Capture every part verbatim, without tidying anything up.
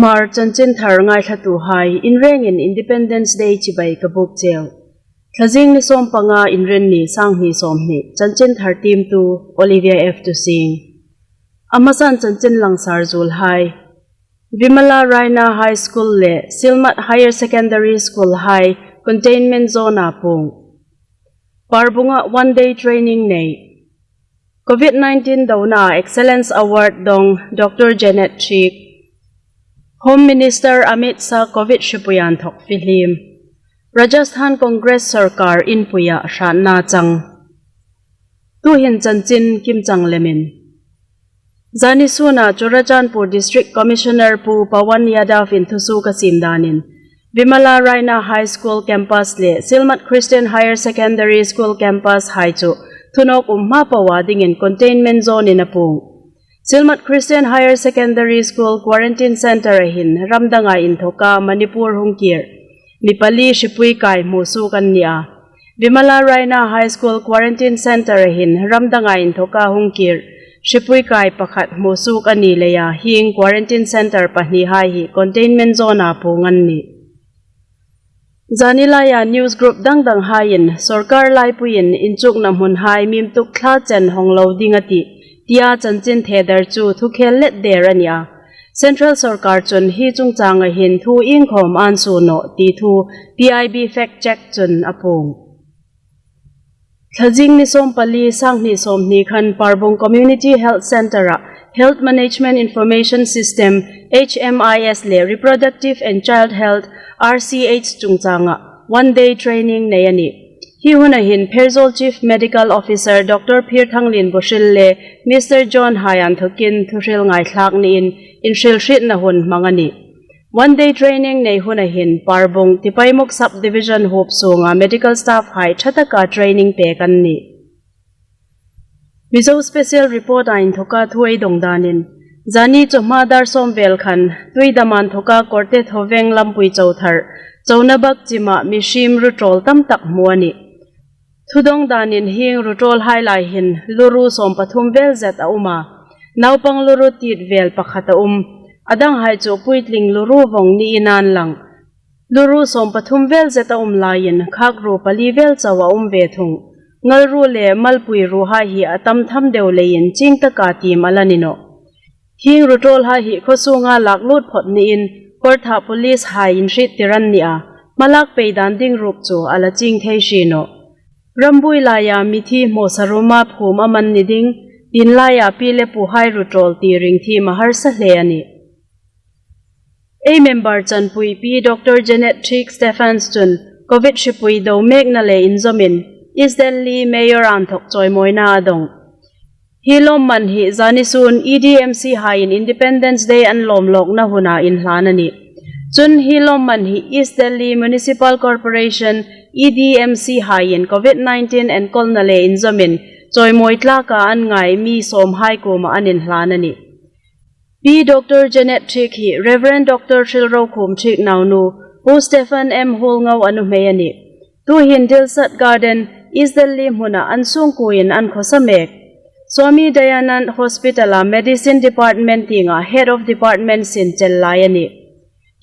Hmar chanchin thar ngaithlatuhai, inrengin Independence Day chibai ka buk cheu. Thlazing ni sawmpanga, Inrinni, sanghni sawmhni, chanchin thar tiemtu Olivia F Tusing. A hmasan chanchin langsar zuolhai. Vimala Raina High School le Silmat Higher Secondary School hai containment zone-a puong. Parbunga one day training nei. Covid nineteen dona Excellence Award dong Doctor Janet Triek. Home Minister Amit Shah Covid hripui inthok fihlim. Rajasthan Congress sorkar inpuia hratna chang. Tuhin chanchin kimchang lemin. Zani suna Churachandpur District Commissioner Pu Pawan Yadav-in thusuok a siem danin, Vimala Raina High School campus le Silmat Christian Higher Secondary School campus hai chu thunawk um hma poa dingin containment zone-in a puong. Silmat Christian Higher Secondary School quarantine center-a hin ram danga inthoka Manipur hung kir mi pali hripui kai hmusuok an ni a. Vimala Raina High School quarantine center-a hin ram danga inthoka hung kir hripui kai pakhat hmusuok a ni leia, hieng quarantine center pahnihai hi containment zone-a puong an nih. Zani laia news group dang danghaiin sorkar laipuiin inchukna hmunhai mimtuk thla chen hawng lo ding a tih, tia chanchin thedar chu thukhel let der a ni a. Central sorkar chun hi chungchanga hin thu iengkhawm an suo nawh ti thu P I B fact check chun a puong. Thlazing ni sawmpali, sanghni sawmhni khan Parbung Community Health Center-a Health Management Information System, H M I S, le Reproductive and Child Health, R C H, chungchanga one day training nei a nih. Hi huna hin Pherzawl Chief Medical Officer Doctor Phirthanglien Buhril le Mister John hai anthokin thuhril ngaithlak niin inhrilhrietna hun hmang a nih. One day training nei huna hin Parbung Tipaimukh Subdivision huop sunga medical staff hai ṭha taka training pek an nih. Mizo Special Report-a inthoka thu ei dong danin, zani chawhma dar sawm vel khan Tuidam anthoka Kawrte Thawveng lampui chauthar, Chonabak chima mihriem ruṭawl tam tak hmu a nih. Thudong danin hieng ruṭawlhai lai hin luru sawm pathum vel zet a um a, naupang luru tiet vel pakhat a um, a danghai chu puitling luru vawng niin an lang. Luru sawm pathum vel zet a um laiin khakru pali vel chau a um ve thung. Ngalru le malpui ruhai hi a tam tham deu leiin chieng taka tiem a la ni nawh. Hieng ruṭawlhai hi khaw sunga lak lut phawt niin Kawrthah Police hai inhriettir an ni a, hmalak pei dan ding ruok chu a la chieng thei hri nawh. Rambuoi laia mithi hmawsa ruma phum a man ni ding, tin laia pi le puhai ruṭawl ti ringthiem a harsa hle a nih. Ei member chanpui Pi Doctor Janet Triek Stephens chun Covid hripui do mekna le inzawmin East Delhi Mayor inthok chawimawina a dong. Hi lawmman hi zani sun E D M C haiin Independence Day an lawmlawkna huna inhlan a nih. Chun hi lawmman hi East Delhi Municipal Corporation, E D M C haiin Covid nineteen enkawlna le inzawmin chawimawi tlaka an ngai mi sawmhai kuoma an inhlan a nih. Pi Doctor Janet Triek hi Reverend Doctor Hrilrokhum Triek naunu, Pu Stephen M Huolngau a nuhmei a nih. Tuhin Dilsad Garden, East Delhi hmuna an sungkuoin an khawsa mek. Swami Dayanand Hospital-a Medicine Department tienga Head of Department sin chel lai a nih.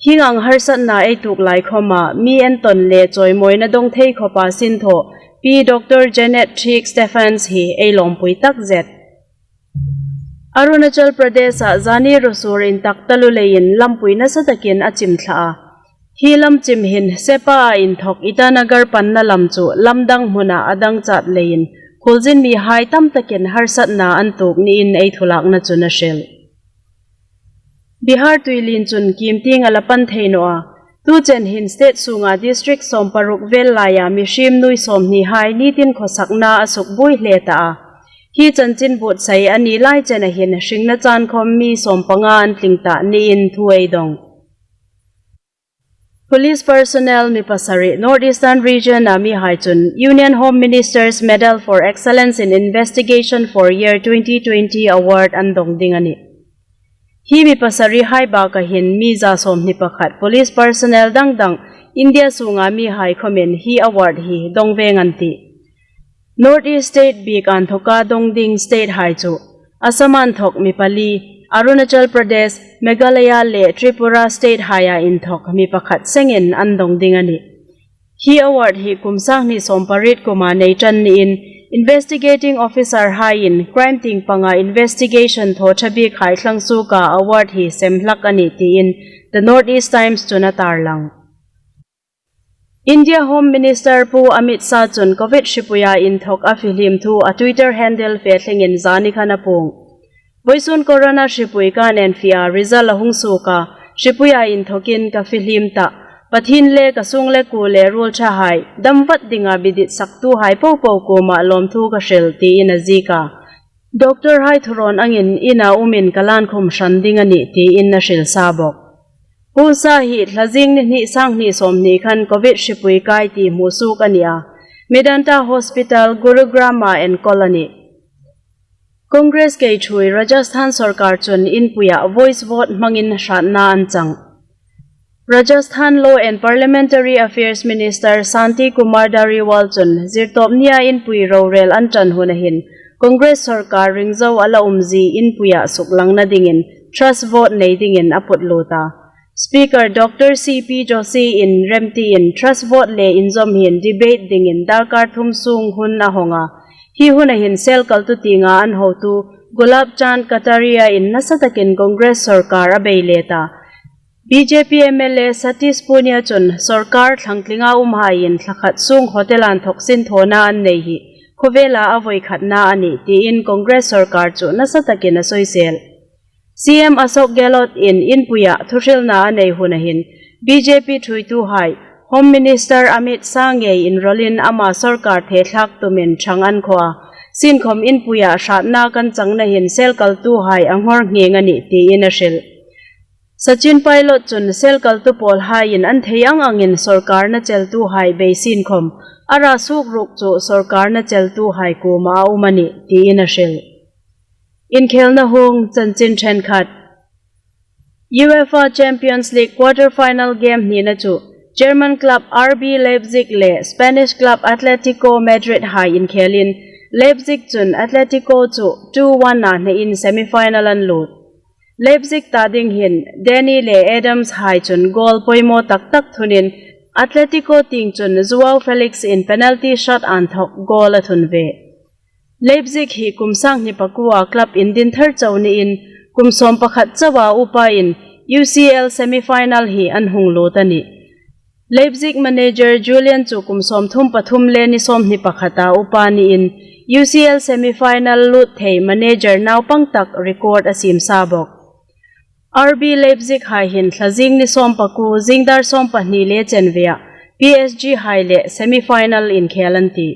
Hieng ang harsatna ei tuok lai khawma mi entawn le chawimawina dong thei khawpa sin thaw Pi Doctor Janet Triek Stephens hi ei lawmpui tak zet. Arunachal Pradesh-a zani ruosur intak taluo leiin lampui nasa takin a chim thla a. Hi lam chim hin Sepa-a inthok Itanagar panna lam chu lamdang hmuna a dangchat leiin khuolzin mihai tam takin harsatna an tuok niin ei thulakna chun a hril. Bihar tuilien chun kiem tieng a la pan thei naw a. Tu chen hin state sunga district sawm paruk vel laia mihriem nuoi sawmhni hai nitin khawsakna a sukbuoi hle ta a. Hi chanchin buotsai a ni lai chena hin hringna chan khawm mi sawmpanga an tling ta niin thu ei dong. Police personnel mi pasari North Eastern Region-a mihai chun Union Home Minister's Medal for Excellence in Investigation for Year twenty twenty award an dong ding a nih. Hi mi pasari hai baka hin mi za sawmhni pakhat police personnel dang dang India sunga mihai khawmin hi award hi dong veng an tih. North East state bik inthawka dong ding state hai chu Assam inthok mi pali, Arunachal Pradesh, Meghalaya le Tripura state haia inthok mi pakhat sengin an dong ding a nih. Hi award hi kum sanghni sawmpariet kuma nei ṭan niin, investigating officer haiin crime tieng panga investigation thaw ṭha bik hai thlang suoka award hi sem hlak a nih tiin The North East Times chun a tarlang. India Home Minister Pu Amit Shah chun Covid hripuia inthok a fihlim thu a Twitter handle fe thlengin zani khan a puong. Voisun corona hripui kan en fia result a hung suok a, hripuia inthokin ka fihlim ta. Pathien le ka sung le kuo le ruol ṭha hai, dam vat dinga mi dit saktu hai popo kuoma lawmthu ka hril tiin a ziek a. Doctor hai thurawn angin ina umin ka lan khum hran ding a nih tiin a hril sa bawk. Pu Shah hi thlazing ni hni sanghni sawmhni khan Covid hripui kai ti hmusuok a nih a. Medanta Hospital, Gurugram-a enkawl a nih. Congress kei ṭhuoi Rajasthan sawrkar chun inpuia voice vote hmangin hratna an chang. Rajasthan Law and Parliamentary Affairs Minister Shanti Kumar Dhariwal chun zirtawp nia inpui rorel an ṭan huna hin Congress sawrkar ring zo a la umzie inpuia suklangna dingin trust vote nei dingin a put lut a. Speaker Doctor C P Joshi-in remtiin trust vote le inzawm hin debate dingin darkar thum sung hun a hawng a. Hi huna hin sel kaltu tienga an hotu Gulab Chand Kataria-in nasa takin Congress sawrkar a bei let a. B J P M L A Satish Punia chun sawrkar thlangtlinga um haiin thla khat sung hotel-a inthok sinthawna an nei hi khawvela a voi khatna a nih tiin Congress sawrkar chu nasa takin a soisel. C M Ashok Gehlot-in inpuia thuhrilna a nei huna hin B J P ṭhuoituhai Home Minister Amit Shah ngei inrawlin ama sawrkar the thlak tumin ṭhang an khawh a. Sienkhawm inpuia hratna kan changna hin sel kaltuhai a nghawr nghing a nih tiin a hril. Sachin Pilot chun sel kaltu pawlhaiin an thei ang angin sawrkar na cheltuhai bei sienkhawm a ra suok ruk chu sawrkar na cheltuhai kuoma a um a nih tiin a hril. Inkhelna hung chanchin ṭhenkhat. UEFA Champions League quarter final game hnina chu German club R B Leipzig le Spanish club Atletico Madrid hai inkhelin Leipzig chun Atletico chu two one-a hneiin semi-final an lut. Leipzig ta ding hin Dani le Adams hai chun goal poimaw tak tak thunin Atletico tieng chun Joao Felix-in penalty shot-a inthok goal a thun ve. Leipzig hi kum sanghni pakuoa club indin thar chau niin kum sawm pakhat chaua upain U C L semi-final hi an hung lut a nih. Leipzig manager Julian chu kum sawmthum pathum le ni sawmhni pakhata upa niin U C L semi-final lut thei manager naupang tak record a siem sa bawk. R B Leipzig hai hin thlazing ni sawm pakuo zingdar sawm pahni le chenvea P S G hai le semi-final inkhel an tih.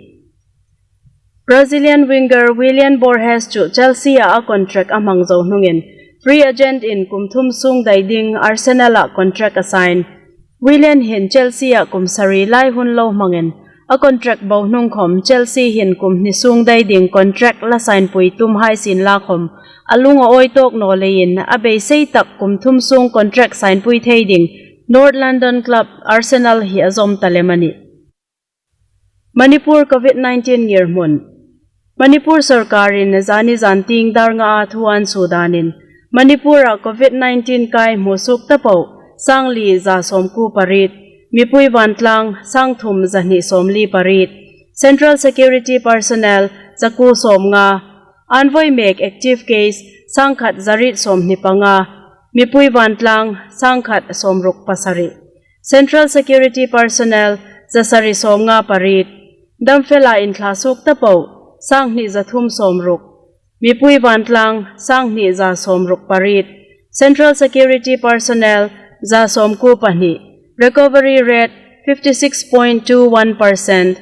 Brazilian winger Willian Borges chu Chelsea-a a contract a hmang zo hnungin free agent-in kum thum sung dai ding Arsenal-a contract a sign. Willian hin Chelsea-a kum sari lai hun lo hmangin a contract bo hnung khawm Chelsea hin kum hni sung dai ding contract la sign pui tum hai sienla khawm a lung a awi tawk naw leiin a beisei tak kum thum sung contract sign pui thei ding North London club Arsenal hi a zawm ta lem a nih. Manipur Covid nineteen ngirhmun. Manipur sawrkarin zani zantieng dar ngaa thu an suo danin Manipur-a Covid nineteen kai hmusuok ta po sangli za sawmkuo pariet, mipui vantlang sangthum zahni sawmli pariet, Central Security Personnel zakuo sawmnga, an voi mek active case sangkhat zariet sawmhni panga, mipui vantlang sangkhat sawmruk pasari. Central Security Personnel zasari sawmnga pariet, damfela inthlasuok ta po sanghni zathum sawmruk, mipui vantlang sanghni za sawmruk pariet, Central Security Personnel za sawmkuo pahni, recovery rate fifty six point two one percent.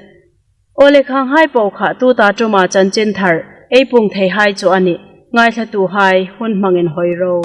Aw le, khanghai po kha tuta ṭuma chanchin thar ei puong thei hai chu a nih. Ngaithlatuhai hun hmangin hoi ro.